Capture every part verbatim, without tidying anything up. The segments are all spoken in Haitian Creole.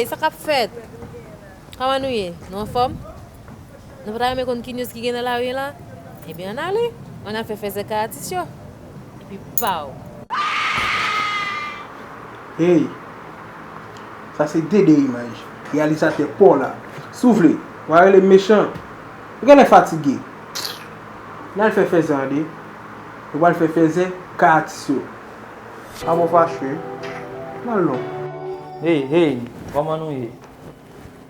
Sa k ap fèt? Kòman nou ye? Nou anfòm? Nou pa ta renmen konn ki news ki gen nan lari la? Ebyen, ann ale. Ann al fè fèzè kay atis yo. Epi pow! Hey! Sa se Dede Imaj, reyalizatè pa w la. Si w vle, w a rele m mechan. Ou genlè fatige. N al fè fèzè an de. Nou pral fè fèzè kay atis yo. Avan w fache, n al non. Hey, hey, kòman nou ye?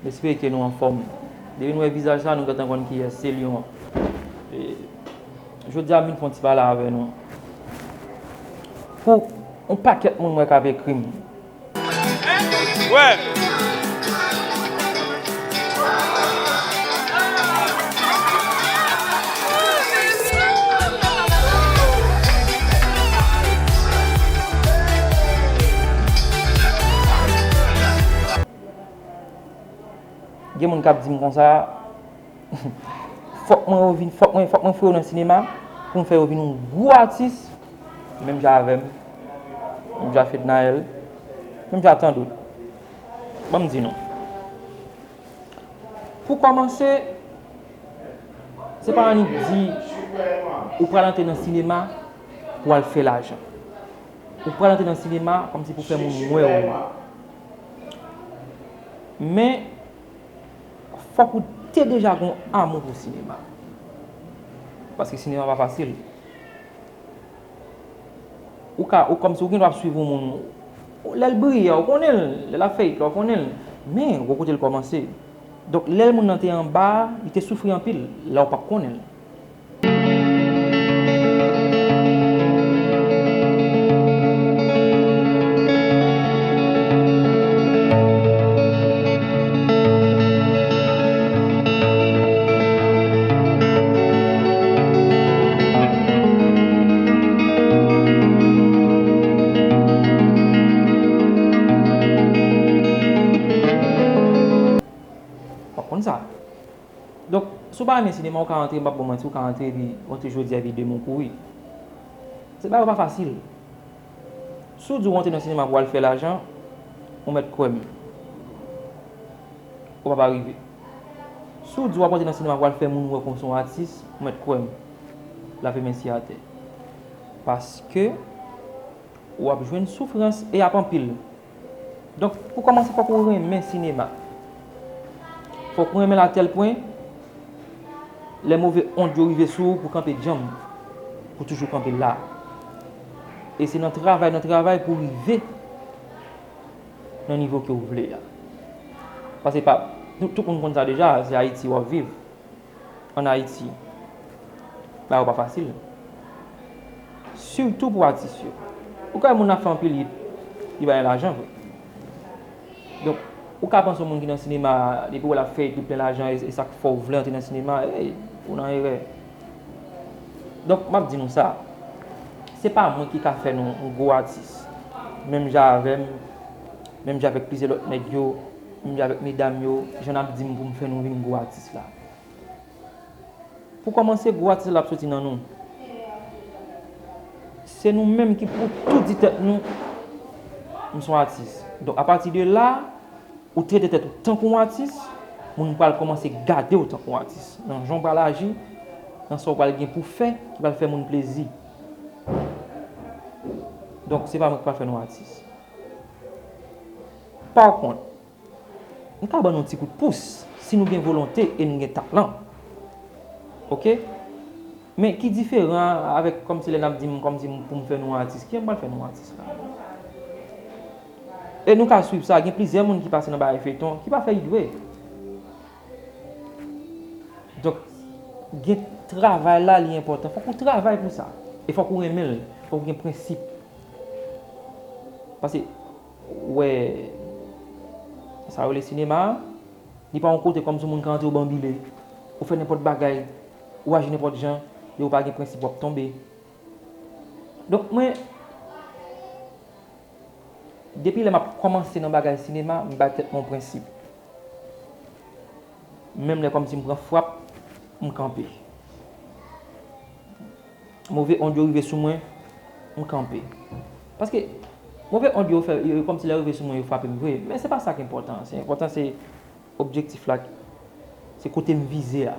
M espere ke nou anfòm. Depi n wè vizaj sa, nou gentan konn kiyès, se Lyon an. E, jodi a, m vin fè yon ti pale avè nou. Pou yon pakèt moun m wè k ap ekri m. Wè. Gen moun k ap di m konsa, fòk mwen revin, fòk mwen, fòk mwen fè yo nan sinema pou m fè yo vin yon gwo atis, menm jan avè m, menm jan Fednaelle, menm jan tandout. Ban m di nou. Pou kòmanse, se pa annik di ou pral antre nan sinema pou al fè lajan. Ou pral antre nan sinema kòmsi pou fè moun wè w. Men, fòk ou te deja gon amou pou sinema. Paske sinema pa fasil. Ou ka, ou kòmsi ou gen dwa ap swiv yon moun. Lè l briye a, ou konnen l. Lè l ap fè it la, ou konnen l. Men, ou kote l kòmanse. Donk, lè moun nan te anba a, li te soufri anpil. La, ou p ap konnen l. W ap konn sa. Donk, si w pa renmen sinema, ou ka antre, m p ap ba w manti, ou ka antre epi, ou antre jodi a epi demen w kouri. Se bagay yo pa fasil. Si w di w antre nan sinema pou w al fè lajan, ou mèt kwè m. Ou p ap rive. Si w di w ap antre nan sinema pou w al fè moun wè w kòm se yon atis, ou mèt kwè m. Lave men si atè. Paske w ap jwenn soufrans e y ap anpil. Donk, pou kòmanse, fòk ou renmen sinema. Fòk ou renmen l a tèl pwen, lè move ond yo rive sou ou, pou kanpe djanm, pou toujou kanpe la. E se nan travay, nan travay pou rive nan nivo ke w vle a. Paske pa, tout, tout moun konn sa deja, se Ayiti w ap viv. Ann Ayiti, bagay yo pa fasil. Sitou pou atis yo. Ou ka wè moun ap fè anpil it, li pa gen lajan vre. Donk, ou ka panse yon moun ki nan sinema, depi w wè l ap fè it, li plen lajan, e, e sa k fè w vle antre nan sinema, ey, ou nan erè. Donk, m ap di nou sa, se pa mwen ki ka fè nou yon gwo atis. Menm jan avè m, menm jan avèk plizyè lòt nèg yo, menm jan avèk medam yo, jan n ap di m pou m fè nou vin gwo atis la. Pou kòmanse, gwo atis la ap soti nan nou. Se nou menm ki pou tou di tèt nou, "M se yon atis." Donk, apati de la, ou trete tèt ou tankou yon atis, moun pral kòmanse gade w tankou yon atis. Nan jan w pral aji, nan sa w pral gen pou fè, ki pral fè moun plezi. Donk, se pa mwen ki pral fè nou atis. Pa kont, m ka ban nou ti kout pous, si nou gen volonte e nou gen talan. Oke? Men ki diferan avèk kòmsi lè n ap di m, kòmsi m, pou m fè nou atis? Kiyès m pral fè nou atis la? E nou ka swiv sa, gen plizyè moun ki pase nan bagay feyton, ki pa fè it vre. Donk, gen travay la, li enpòtan. Fòk ou travay pou sa. E fòk ou renmen l. Fòk ou gen prensip. Paske, wè, sa yo rele sinema a, li pa yon kote kòmsi moun ka antre ou banbile, ou fè nenpòt bagay, ou aji nenpòt jan, e ou pa gen prensip, w ap tonbe. Donk, mwen, depi lè m ap kòmanse nan bagay sinema, m bay tèt mwen yon prensip. Menm lè kòmsi m pran frap, m kanpe. Move ond yo rive sou mwen, m kanpe. Paske, Move ond yo fè, yo, kòmsi lè yo rive sou mwen, yo frape m vre. Men se pa sa ki enpòtan. Se enpòtan, se objektif la, se kote m vize a.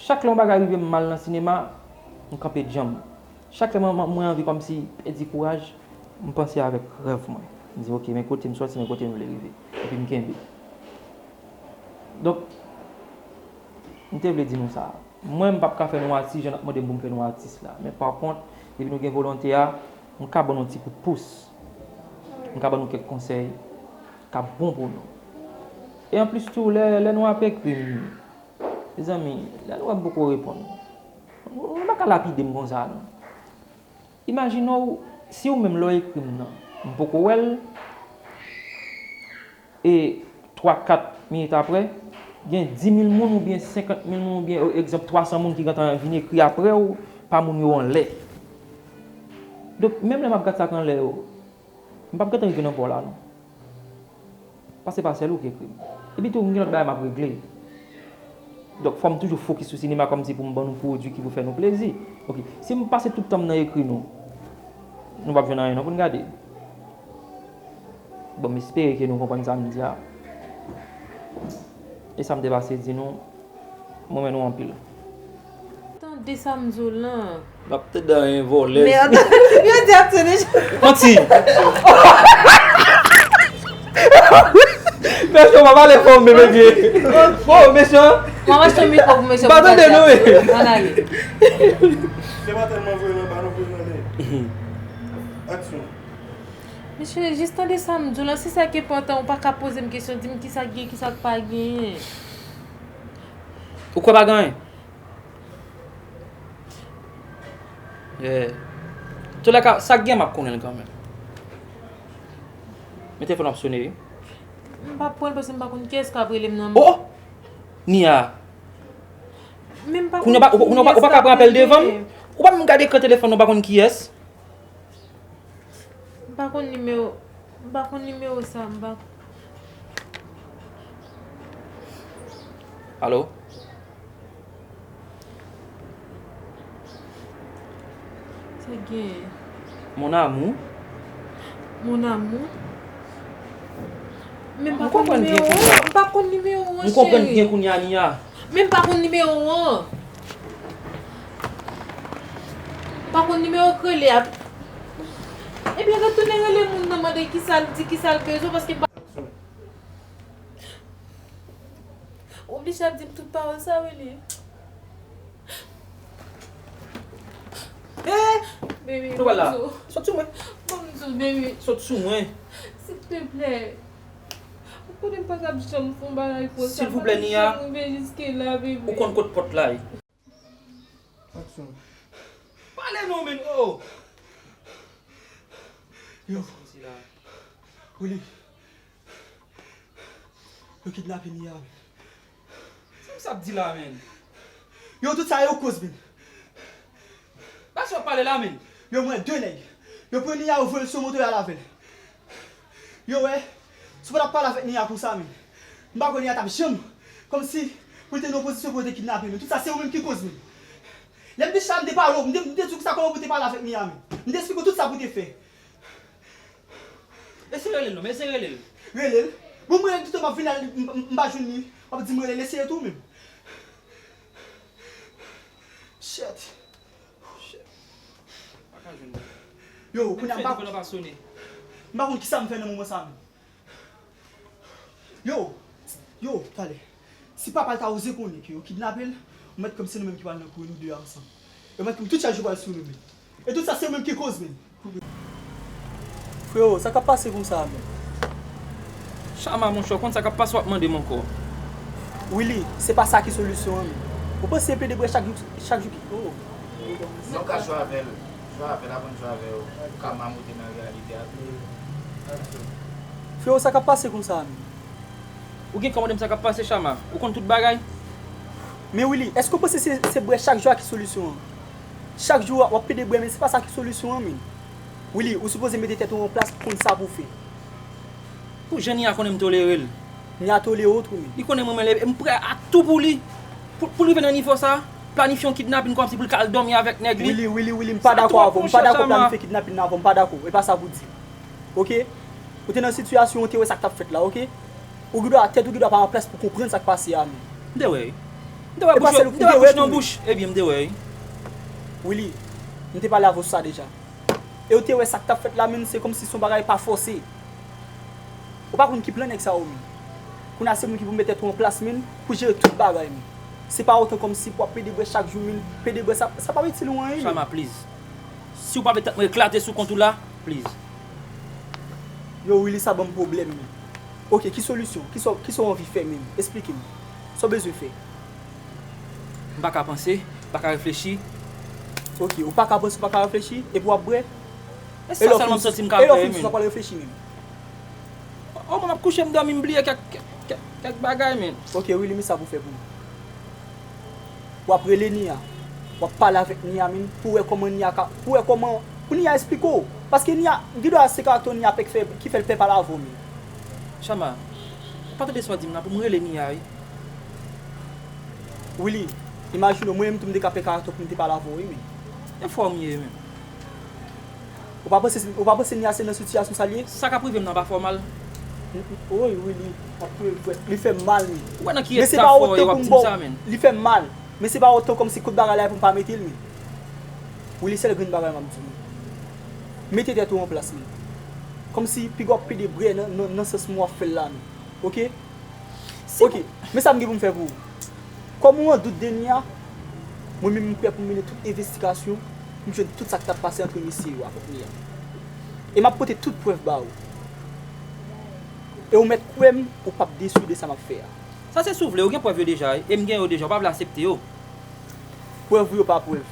Chak lè yon bagay rive m mal nan sinema, m kanpe djanm. Chak lè mwen, mwen anvi kòmsi pèdi kouraj, m panse avèk rèv mwen. M di, "Ok, men kote m sòti, men kote m vle rive." Epi m kenbe. Donk, m te vle di nou sa. Mwen, m p ap ka fè nou atis jan n ap mande m pou m fè nou atis la. Men pa kont, depi nou gen volonte a, m ka ban nou ti kout pous. M ka ban nou kèk konsèy k ap bon pou nou. E anplis tou, lè, lè nou ap ekri m, mezanmi, lè nou wè m poko reponn, nou, nou pa ka lapide m konsa, non. Imajine w, si ou menm lè w ekri m nan, m poko wè l, e twa, kat minit apre, gen dimil moun oubyen senkant mil moun oubyen, egzanp, twa san moun ki gentan vin ekri apre w, pa moun yo anlè. Donk, menm lè m ap gad sa k anlè yo, m p ap gentan rive nan pa w la, non. Paske se pa sèl ou ki ekri m. Epi tou, m gen lòt bagay m ap regle. Donk, fò m toujou fokis sou sinema kòmsi pou m ban nou pwodui ki pou fè nou plezi. Ok, si m pase tout tan m nan ekri nou, nou p ap jwenn anyen non pou n gade. Bon, m espere ke nou konprann sa m di a. E sa m te pase di nou, m renmen nou anpil. Tande sa m di w lan. N ap tande anyen vòlè. Men yo di ap tande. Manti. Mesye, w pa pale fò menm ebyen. Oh, mesye. Mwen achte yon mikwo pou mesye. M pa tande nou, wi. Ann ale. Se pa tèlman voye nan ba nou, voye nan de. Aksyon. Mesye, jis tande sa m di w lan, se sa ki enpòtan, ou pa ka poze m kesyon, di m kisa k gen, kisa k pa genyen. Ou kwè pa gen anyen? Yeah. Toulèka, sa k gen, m ap konnen l kanmenm. Men telefòn ap sone, wi. M p ap pran l paske m pa konn kiyès k ap rele m nan. Oh! Nia! Men m pa konn kiyès k ap rele m. Ou pa menm gade ekran telefòn nan, ou pa konn kiyès. M pa konn nimewo, m pa konn nimewo sa, m pa. Alo? Sa gen? Mon amour? Mon amour? Men m pa konn nimewo an, m pa konn nimewo an, cheri. M konprann byen kounye a, Nia. Men m pa konn nimewo an. M pa konn nimewo k rele a. Ebyen, retounen rele moun nan, mande kisa l di, kisa l bezwen, paske m pa. Ou oblije ap di m tout pawòl sa, Willy. Eh! Baby, nou pral la. Sot sou mwen. Ban m di w, baby. Sot sou mwen. Silteplè. Ou konnen m pa t ap janm fè yon bagay konsa. Silvouplè, Nia. Janm rive jiske la, baby. Ou konn kot pòt la ye. Aksyon. Pale non, men, oh! Yo. Willy. Yo kidnape Nia, men. Sa misye ap di la, men? Yo, tout sa yo koz, men. Ba sa w ap pale la, men. Yo, mwen, de nèg. Yo pran Nia, yo voye l sou moto, y al avè l. Yo, wè, si w pa t ap pale avèk Nia konsa, men. M pa kwè Nia t ap janm. Kòmsi, pou l te nan yon pozisyon pou yo te kidnape l, men. Tout sa, se ou menm ki koz, men. Lè m te chita, m te pale w, m te, m te di w konsa kòman pou w te pale avèk Nia, men. M te esplike w tout sa pou w te fè. Eseye rele l non, eseye rele l. Rele l? Bon, mwen menm, toutan m ap vin la, m, m, m pa jwenn li. W ap di m rele l, eseye tou menm. Shit. Shit. Pa ka jwenn li. Yo, kounye a m pa, m pa konn kisa m fè nan moman sa menm. Yo, yo, talè. Si papa l ta oze konnen ke yo kidnape l, ou mèt kwè m se nou menm ki pral nan kouri nou de ansanm. Yo mèt kwè m tout chak jou pral sou nou menm. E tout sa se ou menm ki koz menm. Frewo, sa k ap pase konsa a menm? Chama, monchè, w konn sa k ap pase w ap mande m ankò. Willy, se pa sa ki solisyon an menm. Ou panse pede bwè chak jou, chak jou ki, oh. Non, ka jwe avè l. Jwe avè l, aprann jwe avè yo. Kama moute nan reyalite a tou. Frewo, sa k ap pase konsa a menm? Ou gen kòmande m sa k ap pase, Chama? Ou konn tout bagay? Men Willy, èske w panse se, se bwè chak jou a ki solisyon an? Chak jou w ap pede bwè, men se pa sa ki solisyon an, men. Willy, ou sipoze mete tèt ou an plas pou konn sa pou w fè. Pou jan Nia konnen m tolere l. Nia tolere w tou, men. Li konnen m renmen l, e m prè a tou pou li. Pou, pou l rive nan nivo sa. Planifye yon kidnapin kòmsi pou l ka al dòmi avèk nèg li. Wili, Wili, Wili, m pa dakò avè w, m pa dakò planifye kidnapin nan avè w, m pa dakò. E pa sa pou di. Oke? Ou te nan sitiyasyon, ou te wè sa k t ap fèt la, oke? Ou gen dwa, tèt ou gen dwa pa an plas pou konprann sa k pase a, men. M te wè wi. M te wè bouch, m te wè bouch nan bouch. Ebyen, m te wè wi. Wili, m te pale avè w sou sa deja. E ou te wè sa k t ap fèt la, men se kòmsi se yon bagay pa fòse. Ou pa konn ki plan nèg sa yo, men. Kounye a se mwen ki pou met tèt ou an plas, men, pou jere tout bagay, men. Se pa otan kòmsi pou ap pede brè chak jou, men, pede brè sa, sa p ap itil ou anyen, men. Chama, please. Si w pa vle tèt mwen eklate sou kont ou la, please. Yo, Willy, sa ban m pwoblèm, men. Oke, ki solisyon? Kisa, kisa w anvi fè menm? Esplike m. Sa w bezwen fè? M pa ka panse, m pa ka reflechi. Oke, ou pa ka panse, ou pa ka reflechi, epi w ap bwè? E sa sèlman m santi m ka fè, men. E lè w fin sou sa, w pral reflechi menm? O, mwen, m ap kouche, m dòmi, m bliye kèk, kèk, kèk, kèk bagay, men. Oke, Willy, men sa pou w fè pou mwen. W ap rele Nia. W ap pale avèk Nia, men, pou w wè kòman Nia ka, pou w wè kòman, pou Nia esplike w. Paske Nia, gen dwa se karaktè Nia pè k fè, ki fè l pè pale avè w, men. Chama, ou pa tande sa w di m nan, pou m rele Nia, wi. Willy, imajine w, mwen menm tou m te ka pè karaktè w pou m te pale avè w, wi, men. E fò m ye, men. Ou pa panse, ou pa panse Nia se nan sitiyasyon sa l ye? Sa k ap rive m nan pa fè w mal? Woy, Willy, w ap touye l frèt. Li fè m mal, men. Ou wè nan ki eta fò w ye, w ap di m sa, men. Li fè m mal. Men se pa otan kòmsi kout bagay la pou m pa mete l, men. Willy, sèl grenn bagay m ap di w, men. Mete tèt ou an plas, men. Kòmsi piga w ap pede brè nan, nan, nan sans mwen w ap fè l la, men. Oke? Oke, men sa m gen pou m fè pou ou. Kòm ou an dout de Nia, mwen menm m prè pou m mennen tout envestigasyon, pou m jwenn tout sa k t ap pase antre mesye yo avèk Nia. E m ap pote tout prèv ba ou. E ou mèt kwè m, ou p ap desi de sa m ap fè a. Sa se si w vle, ou gen prèv yo deja, e m gen yo deja, ou pa vle aksepte yo. Prèv ou yo pa prèv.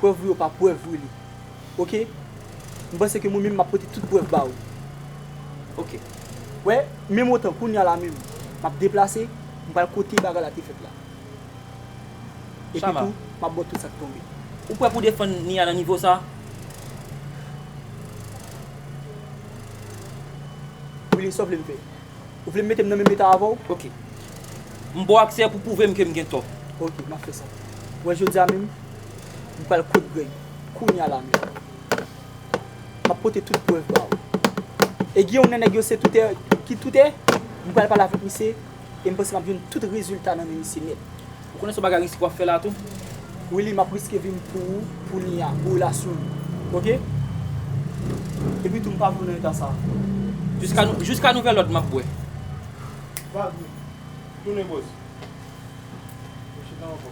Prèv ou yo pa prèv, Willy. Oke? M panse ke mwen menm m ap pote tout prèv ba ou. Oke. Wè, menm otan kounye a la menm, m ap deplase, m pral kote bagay la te fèt la. Epi tou, m ap ba w tout sa k tonbe. Ou prè pou defann Nia nan nivo sa? Willy, sa w vle m fè? Ou vle m mete m nan menm eta avè w? Oke. M ba w aksè pou pwouve m ke m gen tò. Oke, m ap fè sa. Wè, jodi a menm, m pral kot Greg. Kounye a la menm. M ap pote tout prèv ba ou. E gen youn nan nèg yo se toutè, ki toutè, m pral pale avèk misye, e m panse m ap jwenn tout rezilta nan men misye nèt. Ou konnen se yon bagay riske w ap fè la tou? Willy, m ap riske vi m pou ou, pou Nia, pou relasyon nou. Oke? Epi tou, m pa vle w nan eta sa. Jiska nou, jiska nouvèl òd, m ap bwè. Pa vle. Tounen, bòs. Ou chita ankò.